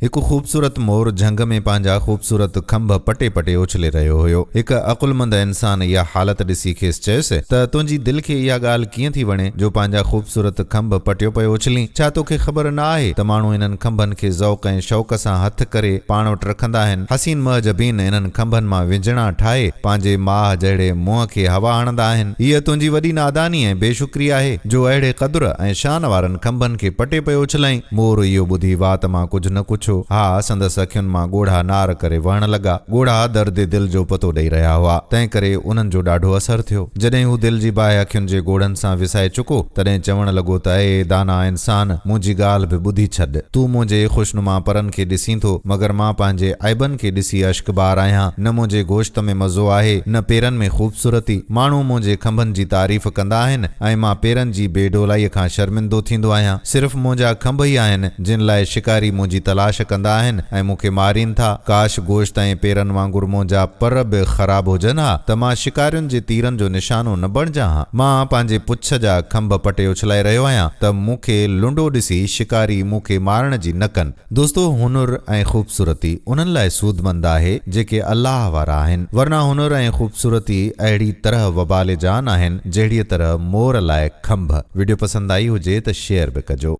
هڪ خوبصورت مور جهنگ ۾ پنهنجا خوبصورت کنڀ پٽي پٽي اڇلي رهيو هيو. هڪ عقلمند انسان اها حالت ڏسي کيس چيس ته تنهنجي دل کي اها ڳالهه ڪيئن ٿي وڻي جو پنهنجا خوبصورت کنڀ پٽيو پيو اڇلين؟ ڇا توکي خبر نه آهي ته ماڻهو انهن کنڀن کي ذوق ۽ شوق سان هٿ ڪري پاڻ وٽ رکندا آهن. حسين مه جبين انهن کنڀن مان وينجڻا ٺاهي پنهنجي ماهه جهڙي منهن کي هوا هڻندا آهن. هيء تنهنجي وڏي ناداني ۽ بي شڪري آهي جو اهڙي قدر ۽ شان وارن کنڀن کي پٽي پيو اڇلائين. مور اهو ٻڌي وات مان ڪجهه نه ڪڇيو. ها، سندس اکين مان ڳوڙها نار ڪري وهڻ لڳا. ڳوڙها درد دل جو پتو ڏئي رهيا هئا، تنهنڪري انهن جو ڏاڍو اثر ٿيو. جڏهن هو دل جي باهه اکين جي ڳوڙهن سان وسائي چڪو، تڏهن چوڻ لڳو ته اي دانا انسان، منهنجي ڳالهه به ٻڌي ڇڏ. تون منهنجي خوشنما پرن کي ڏسين ٿو، مگر مان پنهنجي عيبن کي ڏسي اشڪبار آهيان. نه منهنجي گوشت ۾ مزو آهي، نه پيرن ۾ خوبصورتي. ماڻهو منهنجي کنڀن جي تعريف ڪندا آهن ۽ مان پيرن جي بي ڊولائيء کان شرمندو ٿيندو آهيان. صرف منهنجا کنڀ ئي آهن، جن لاء شڪاري منهنجي تلاش ڪندا آهن ۽ مون کي مارين ٿا. ڪاش گوشت ۽ پيرن وانگر منهنجا پر به خراب هجن ها ته مان شڪارين جي تيرن جو نشانو نه بڻجان ها. مان پنهنجي پڇ جا کنڀ پٽي اڇلائي رهيو آهيان ته مون کي لنڊو ڏسي شڪاري مون کي مارڻ جي نه ڪن. دوستو هنر ۽ خوبصورتي انهن لاء سودمند آهي جيڪي الله وارا آهن ورنه هنر ۽ خوبصورتي اهڙي طرح وبال جان آهن جهڙيء طرح مور لاء کنڀ. وڊيو پسند آئي هجي ته شيئر به ڪجو.